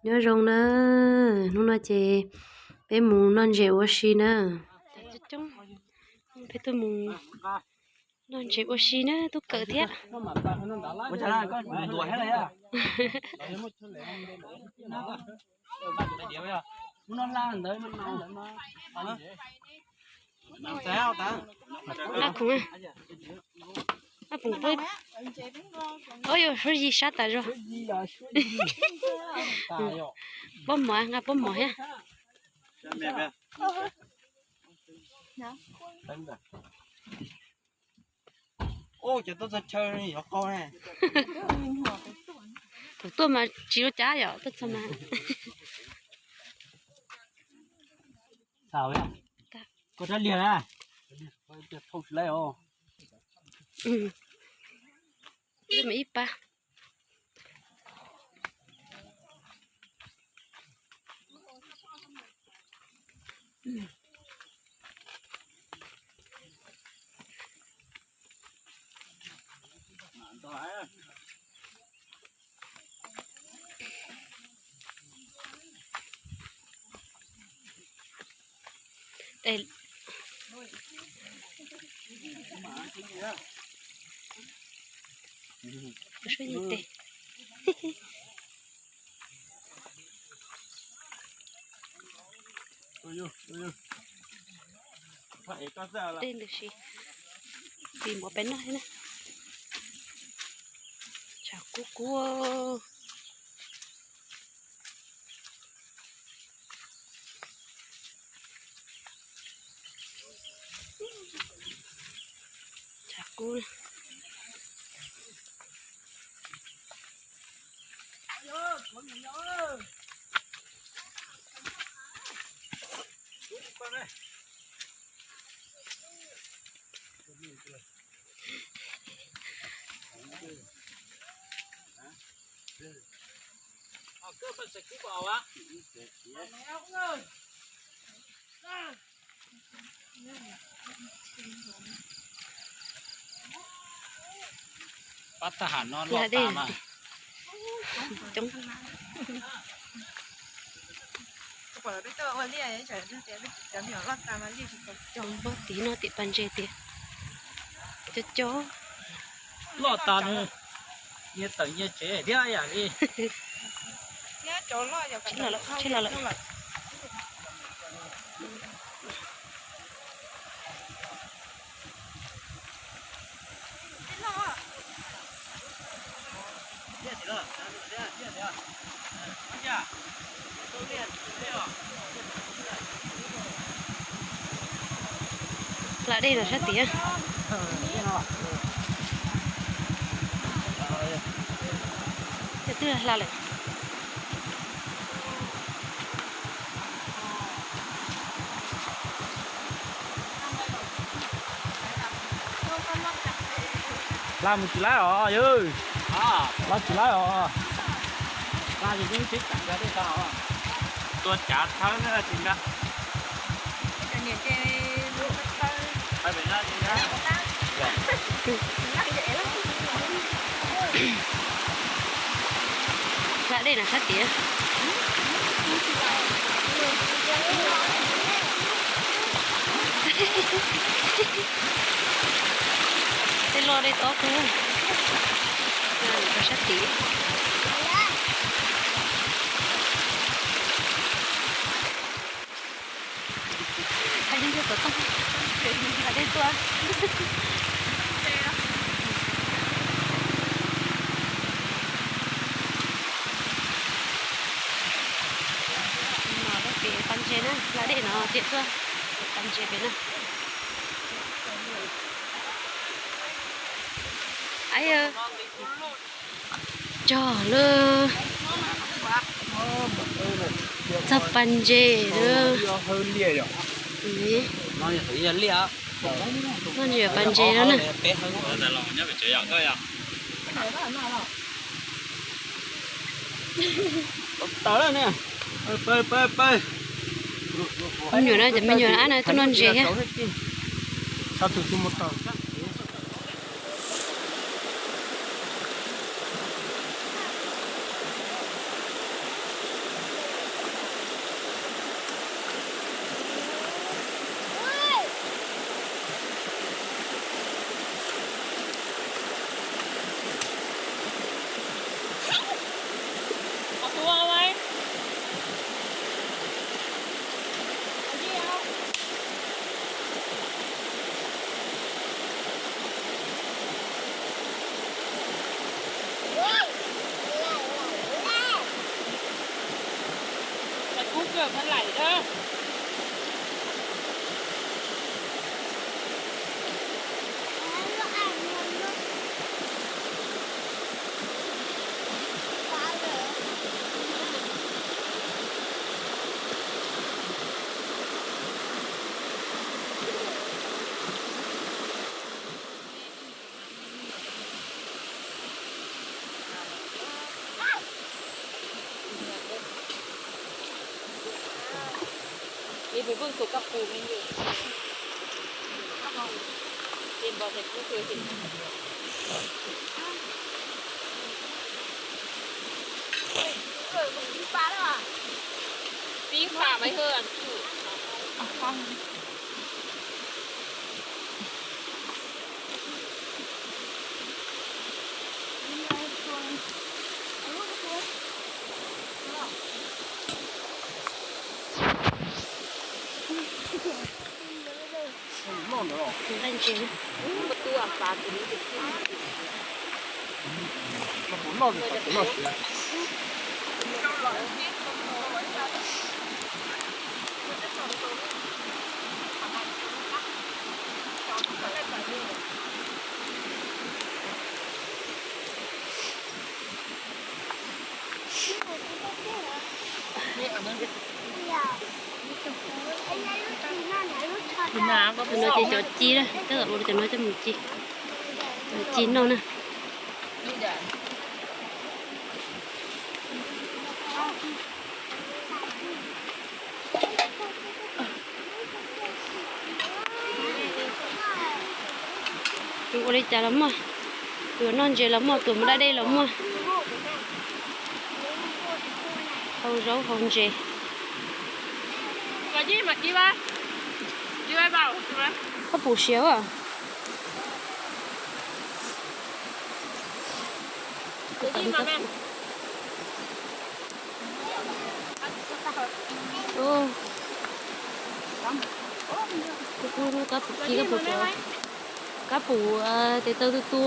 Nyob zoo na, hnub no ces peb mus noj ntses ua si na. Coob coob, peb tuaj mus noj ntses ua si na, tub kawm thiab. Nqa khoom, nqa khoom pub. Oj, yog suab yig sab tas zog. Pob mov, nqa pob mov thiab. Thaum tuaj mas tsis ua cas yom, tuaj txog mas. Koj rab liag na. Ib pab. Dej ntws si, tis mov peb noj thiab na. Tshav kub kub. Tshav kub. Pab thaj ham no loj tas mas. Coob. Cov npawg tid no tim pas ntses tias, cov cov. Loj tas nws, nyias tawm nyias tsev thiab yam li. Tsheb los lawm, tsheb los lawm. Hla dej no sab tid. Twb hla lawm. Hla mus tsis laib os yawg. Hla tsis laib os. Tua cav thawb na tsis nqa. Hla dej na sab tid. Dej loj dej tob kub. Sab tid. Hla dej tuaj. No pem pas ntses na, hla dej no tiam tuaj, pas ntses pem na. Cog lawm. Txog pas ntses lawm. Noj ntses pas ntses no na. Me nyuam no, cov me nyuam ab no tuaj noj ntses thiab. Pib pam mas yog. Cov no ces cov ci na, tab tom ua cov no coj mus ci, ci noj na. Tus ua li cas los muaj, tus noj ntses los muaj, tus mus da dej los muaj, hau zaub hau ntses. Koj puv siav a. Kab puv ci, kab puv ci, kab puv, kab puv tes taw tu tu,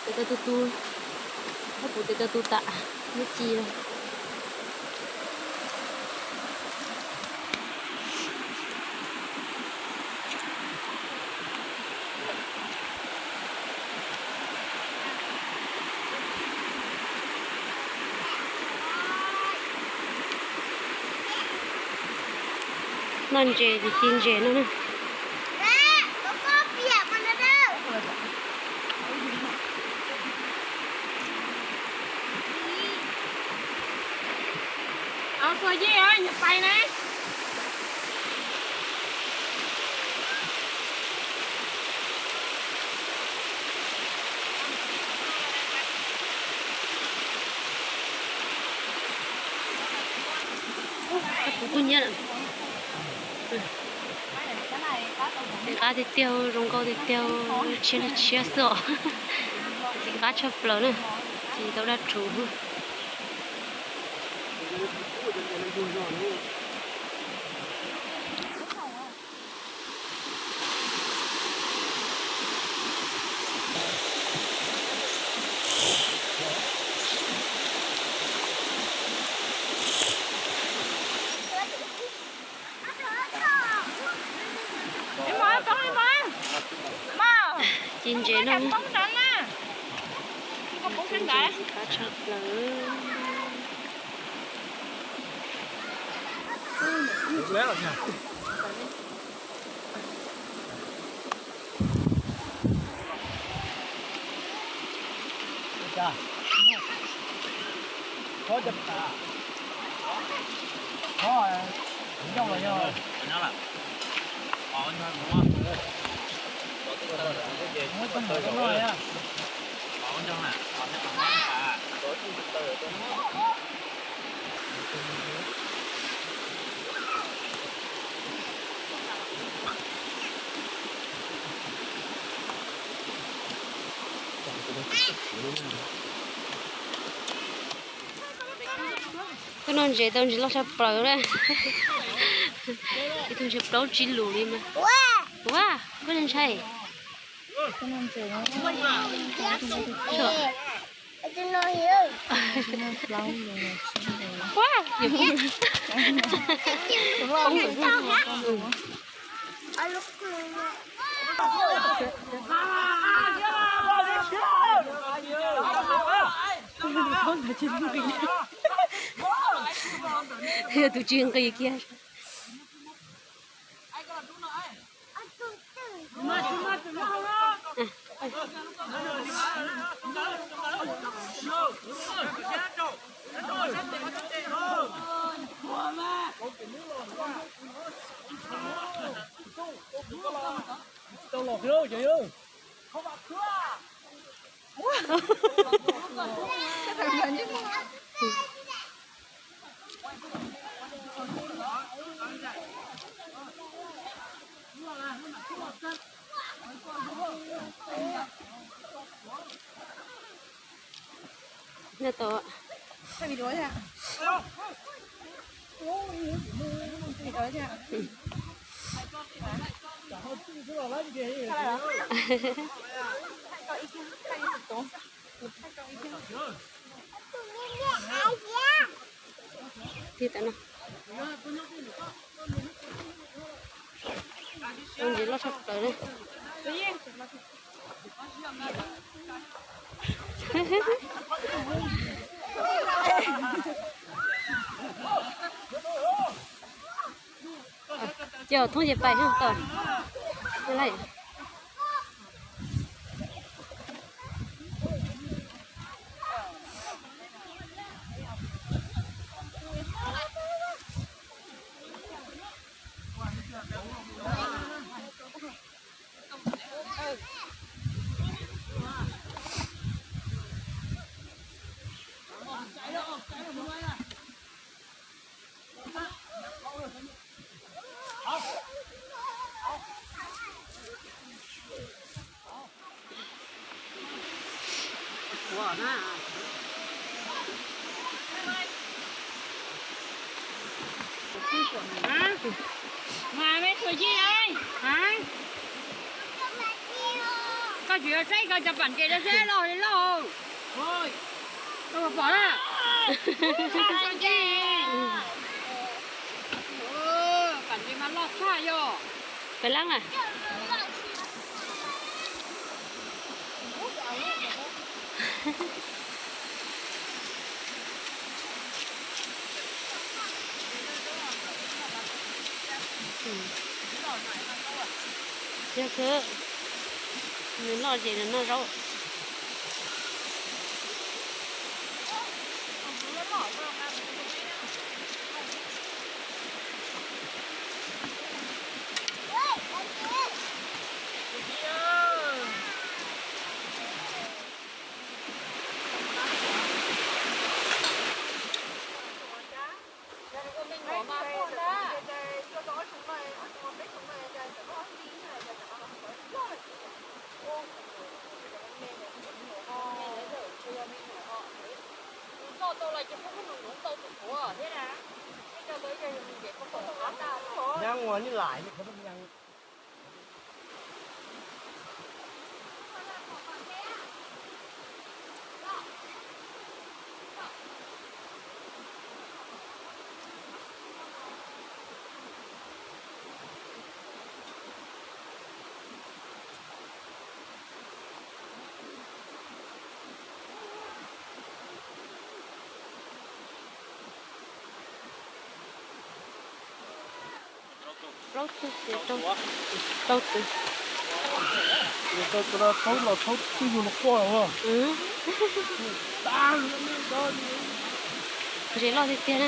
tes taw tu tu, kab puv tes taw tu tas, muab ci. Noj ntses ces ci ntses no na. Kab puv kuj nyiab lawm. Ntxim qab tiag tiag, zoo nkauj tiag tiag, tshiab li tshiab xwb os. Ntxim qab tshaj plaws na, tsis tau dab tsuv. Ci ntses no, ntxim qab tshaj plaws. Koj noj ntses tau ntses loj tshaj plaws na. Ib tug ntses plaub tsib lus li mas. Ua, koj ntshai. Ua, yog poob. Yog tus tsis nqis kiag. Nyob tau. Tig tam no. Ntsis loj tshaj plaws li. Ces thoob ces pais hab tau. Mas me suav yig, koj tsis yog saib koj cov pam ntses rau seb loj li loj. Koj puas pom na? Pam ntses mas loj tshaj yog. Peb leeb a. Yog kawg, nws loj ces nws noj zaub. Nyab ua nij lais. Plaub tug, rau, rau tug. Thaub los thaub twj yug los quaj os. Ntses loj tiag tiag na.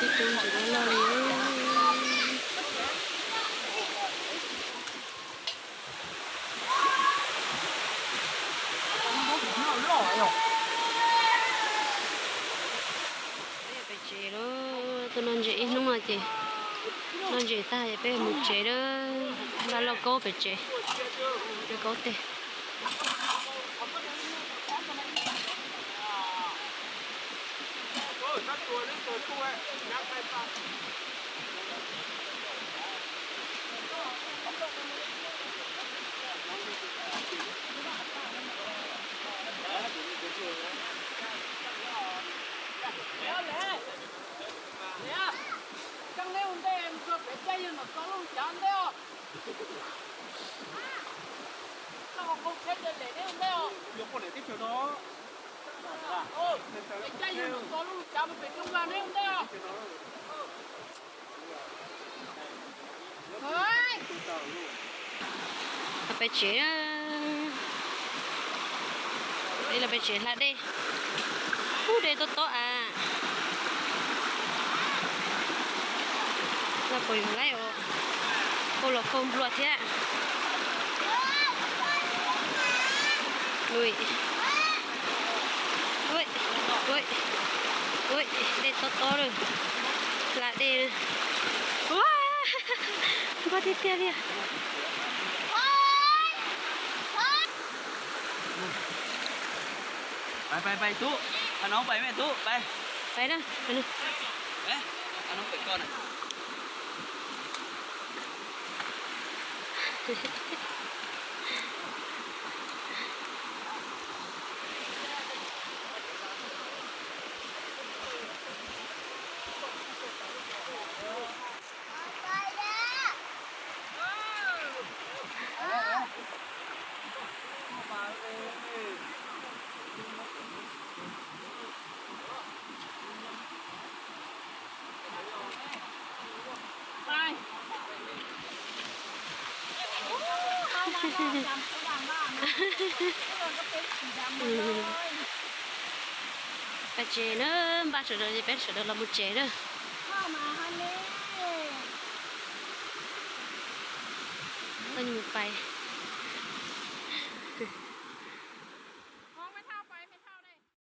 Ntses loj loj li. Pem tsev lawm, tuaj noj ntses ib hnub no ces noj ntses tag es peb mus tsev lawm. Npaj lauj kaub pem tsev, lauj kaub teg. Los pem tsev, peb los pem tsev hla dej. Ub, dej tob tob as. Los puas yog laib os. Kaus los kaus nplua thiab. Ui, ui, ui, dej tob tob lawm. Hla dej. Ua, npog tiag tiag li. Pais, pais, pais tub, pais no pais me tub, pais. Pais na, pais na. Pais tsev na, npaj sawv daws ces peb sawv daws los mus tsev na. Pais.